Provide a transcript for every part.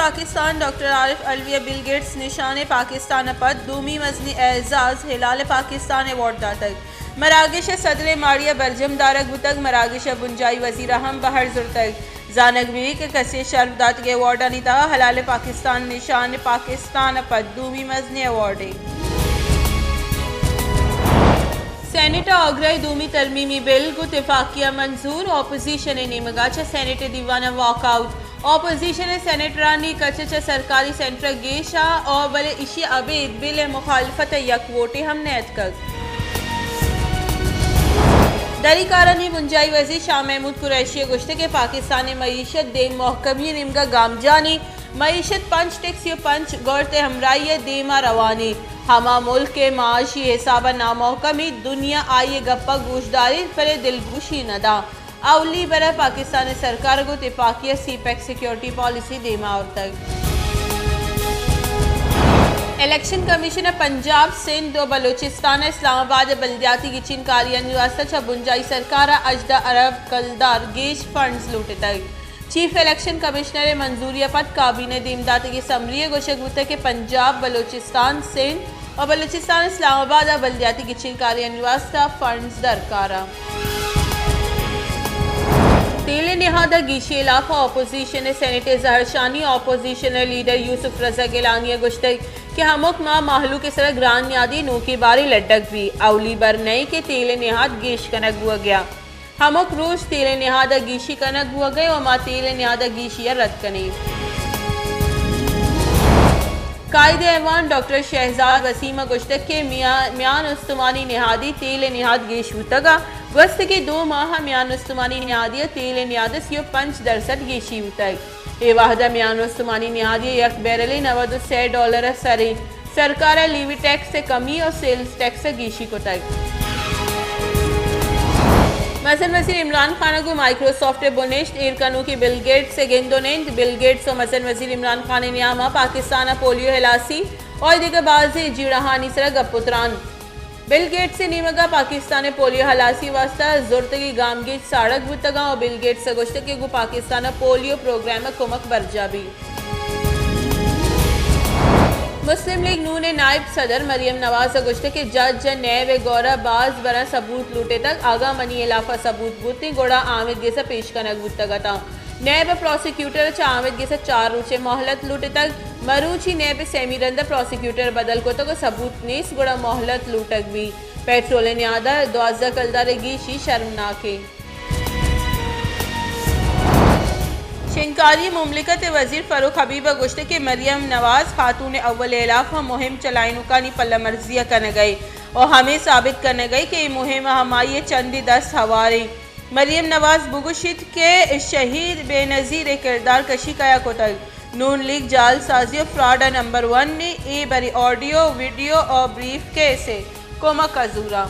پاکستان ڈاکٹر عارف علوی ءَ Bill Gates نشان پاکستان ءَ پد دومی مزنیں اعزاز ہلال پاکستان ایوارڈ داتگ۔ مراگش ءِ صدر ءِ ماڑی ءَ برجم دارگ بوتگ، مراگش ءِ بنجاہی وزیر ءَ ہم بہر زرتگ۔ زانگ بیت کہ کسے ءَ شرپ داتگیں ایوارڈانی تہا ہلال پاکستان نشان پاکستان ءَ پد دومی مزنیں ایوارڈے۔ سینیٹ ءَ آگرہ ءِ دومی ترمیمی بل گوں تپاکی ءَ منظور، اپوزیشن ءِ نیمگ ءَ چہ سینیٹ ءِ دیوان ءَ واک آؤٹ۔ اپوزیشن ءِ سینیٹرانی کچ ءَ چہ سرکاری سینیٹر گیش ءَ، او بلے ایشی ءَ ابید بل ءِ مخالفت ءَ یک ووٹے ہم نہ اتکگ۔ دری کارانی بنجاہی وزیر شاہ محمود قریشی ءَ گوشتگ کہ پاکستان ءِ معیشت دیم مہکمی ءِ نیمگ ءَ گامجانی، معیشت پنچ ٹک سی ءُ پنچ گورت ءِ ہمراہی ءَ دیم ءَ روانی، ہما ملک ءِ معاشی حساب ءَ نامحکمی، دنیا آئی ءِ گپ ءَ گوش داریت بلے دلگوشی نہ داں۔ اولی بر ءَ پاکستان ءِ سرکار ءَ گوں تپاکی ءَ سی پیک سیکورٹی پالیسی دیم ءَ آورتگ۔ الیکشن کمیشن ءَ پنجاب، سندھ ءُ بلوچستان ءَ اسلام آباد ءِ بلدیاتی گچین کاریانی واستہ چہ بنجاہی سرکار ءَ ہژدہ ارب کلدار گیش فنڈز لوٹتگ۔ چیف الیکشن کمشنر ءِ منظوری ءَ پد کابینہ ءَ دیم داتگیں سمری ءَ گوشگ بوتگ کہ پنجاب، بلوچستان، سندھ ءُ بلوچستان اسلام آباد ءَ بلدیاتی گچین کاریانی واستہ فنڈز درکار اَنت۔ تیل ءِ نہاد ءِ گیشی ءِ ہلاپ ءَ اپوزیشن ءِ سینیٹ ءِ زہرشانی، اپوزیشن ءِ لیڈر یوسف رضا گیلانی ءَ گوشتگ کہ ہمک ماہ مہلوک ءِ سرا گران نیادی نوکیں بارے لڈگ بیت، اولی بر نہ اِنت کہ تیل ءِ نہاد گیش کنگ بوگ ءَ اِنت۔ ہمک روچ تیل ءِ نہاد ءِ گیشی کنگ بوگ ءَ اِنت ءُ ما تیل ءِ نہاد ءِ گیشی ءَ رد کنیں۔ قائد ایوان ڈاکٹر شہزاد وسیم ءَ گوشتگ کہ میان، میان استمانی نہادی تیل ءِ نہاد گیش بوتگ ءُ گوستگیں دو ماہ ءَ میان استمانی نہادی ءِ تیل ءِ نہاد ءَ سی ءُ پنچ درسد گیشی بوتگ۔ اے وہد ءَ میان استمانی نہادی ءِ یک بیرلے نود ءُ سے ڈالر ءِ سر اِنت۔ سرکار ءَ لیوی ٹیکس ءِ کمی ءُ سیلز ٹیکس ءِ گیشی کتگ۔ مزن وزیر عمران خان ءَ گوں مائیکروسافٹ ءِ بنشت ایر کنوکیں بل گیٹس ءِ گند ءُ نند۔ بل گیٹس ءُ مزن وزیر عمران خان ءِ نیام ءَ پاکستان ءِ پولیو ہلاسی ءُ دگہ بازیں جیڑہانی سرا گپ ءُ تران۔ بل گیٹس ءِ نیمگ ءَ پاکستان ءِ پولیو ہلاسی ءِ واستہ زرتگیں گامگیج ساڑگ بوتگ اَنت ءُ بل گیٹس ءَ گوشتگ کہ گوں پاکستان ءَ پولیو پروگرام ءَ کمک برجاہ بیت۔ مسلم لیگ نون ءِ نائب صدر مریم نواز ءَ گوشتگ کہ جج ءَ نیب ءِ گور ءَ باز براں ثبوت لوٹتگ، اگاں منی ہلاف ءَ ثبوت بوتیں گڑا آمید گس ءَ پیش کنگ بوتگ اتاں۔ نیب ءَ پراسیکیوٹر ءَ چہ آمید گس ءَ چار روچ ءِ مہلت لوٹتگ۔ مروچی نیب ءِ سیمی رند ءَ پراسیکیوٹر بدل کتگ ءُ ثبوت نیست، گڑا مہلت لوٹگ بیت۔ پیٹرول ءِ نیاد ءَ دوازدہ کلدار ءِ گیشی شرمناک اِنت۔ شنگکاری ءِ مملکت ءِ وزیر فاروق حبیب ءَ گوشتگ کہ مریم نواز خاتون اول ءِ ہلاف ءَ مہم چلائینوکانی پلہ مرزی ءَ کنگ ءَ اِنت ءُ ہمے ثابت کنگ ءَ اِنت کہ اے مہم ءَ ہمائی ءِ چندے دست ہوار اِنت۔ مریم نواز بگوشیت کہ شہید بے نظیر ءِ کردار کشی کیا کتگ۔ نون لیگ جعل سازی ءُ فراڈ ءِ نمبر ون اِنت، اے برے آڈیو، ویڈیو ءُ بریف کیس ءِ کمک ءَ زوراں۔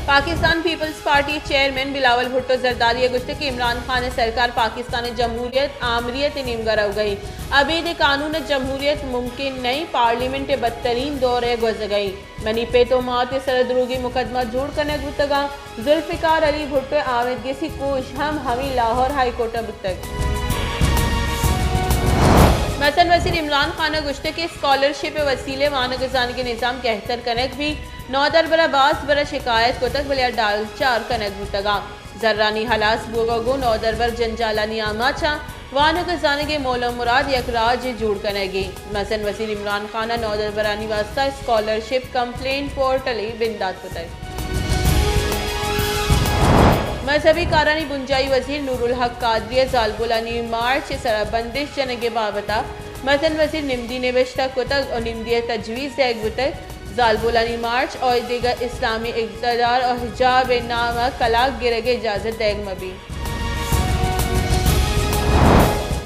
پاکستان پیپلز پارٹی ءِ چیئرمین بلاول بھٹو زرداری ءَ گوشتگ کہ عمران خان ءِ سرکار پاکستان ءِ جمہوریت، آمریت ءِ نیمگ ءَ روگ ءَ اِنت۔ ابید ءِ قانون ءَ جمہوریت ممکن نہ اِنت، پارلیمنٹ ءِ بدترین دور ءَ گوزگ ءَ اِنت۔ منی پت ءُ مات ءِ سرا دروگیں مقدمہ جوڑ کنگ بوتگ اَنت۔ ذوالفقار علی بھٹو ءِ آمید گسی کوش ہم ہمے لاہور ہائی کورٹ ءَ بوتگ۔ مزن وزیر عمران خان ءَ گوشتگ کہ اسکالرشپ ءِ وسیلہ ءَ وانگ ءُ زانگ ءِ نظام گہتر کنگ بیت۔ نودربر ءَ باز بر ءَ شکایت کتگ بلے آ ڈالچار کنگ بوتگ اَنت۔ زرانی ہلاس بوگ ءَ گوں نودربر جنجالانی آماچ اَنت۔ وانگ ءُ زانگ ءِ مول ءُ مراد یک راجے جوڑ کنگ اِنت۔ مزن وزیر عمران خان ءَ نودربرانی واستہ اسکالرشپ کمپلینٹ پورٹلے بندات کتگ۔ مذہبی کارانی بنجاہی وزیر نورالحق قادری ءَ زالبولانی مارچ ءِ سرا بندش جنگ ءِ بابت ءَ مزن وزیر نمدی نبشتہ کتگ ءُ نمدی ءَ تجویز دئیگ بوتگ۔ زالبولانی مارچ ءُ دگہ اسلامی اقتدار ءُ حجاب ءِ نام ءَ کلاگ گرگ ءِ اجازت دئیگ مہ بیت۔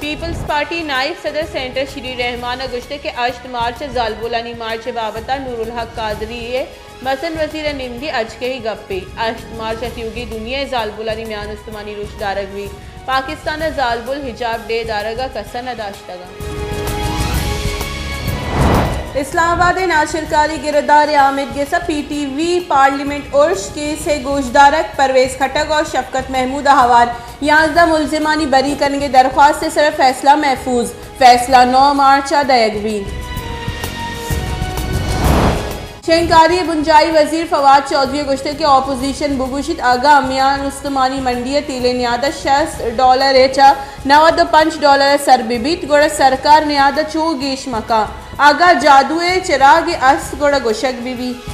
پیپلز پارٹی نائب صدر سینیٹر شیری رحمان ءَ گوشتگ کہ ہشت مارچ ءَ زالبولانی مارچ ءِ بابت ءَ نورالحق قادری ءِ مزن وزیر ءِ نمدی اجکہی گپے۔ ہشت مارچ ءَ تیوگیں دنیا ءِ زالبولانی میان استمانی روچ دارگ بیت۔ پاکستان ءَ زالبول حجاب ڈے دارگ ءَ کس ءَ نہ داشتگ اَنت۔ اسلام آباد ء ناشرکاری گردار آمید گس ء پی ٹی وی پارلیمنٹ ارش کیس ء گوشدارگ، پرویز خٹک ء شفقت محمود ء ہوار، یازدہ ملزمانی بری کنگ ء درخواست ء سر ء فیصلہ محفوظ، فیصلہ نو مارچ ء دئیگ بیت۔ شنگکاری ء بنجاہی وزیر فواد چوہدری ء گوشتگ کہ اپوزیشن بگوشیت، اگاں میان استمانی منڈی ء تیل ء نیاد ء شصت ڈالر ء چہ نود ء پنچ ڈالر ء سر بہ بیت، گڑا سرکار نیاد ء چو گیش مکن۔ اگاں جادو ء چراگ است گڑا گوشگ بہ بیت۔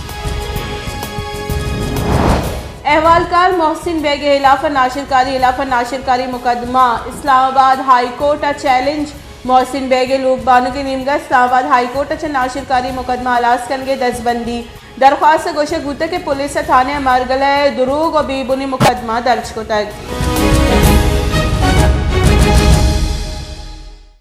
احوالکار محسن بیگ ء ہلاف ء ناشرکاری ہلاف ء ناشرکاری مقدمہ اسلام آباد ہائی کورٹ ء چیلنج۔ محسن بیگ ء لوگ بانک ء نیمگ ء اسلام آباد ہائی کورٹ ء چہ ناشرکاری مقدمہ ہلاس کنگ ء دزبندی درخواست ء گوشگ بوتگ کہ پولیس ء تھانہ ء مارگلہ ء دروگ ء بے بنیں مقدمہ درج کتگ۔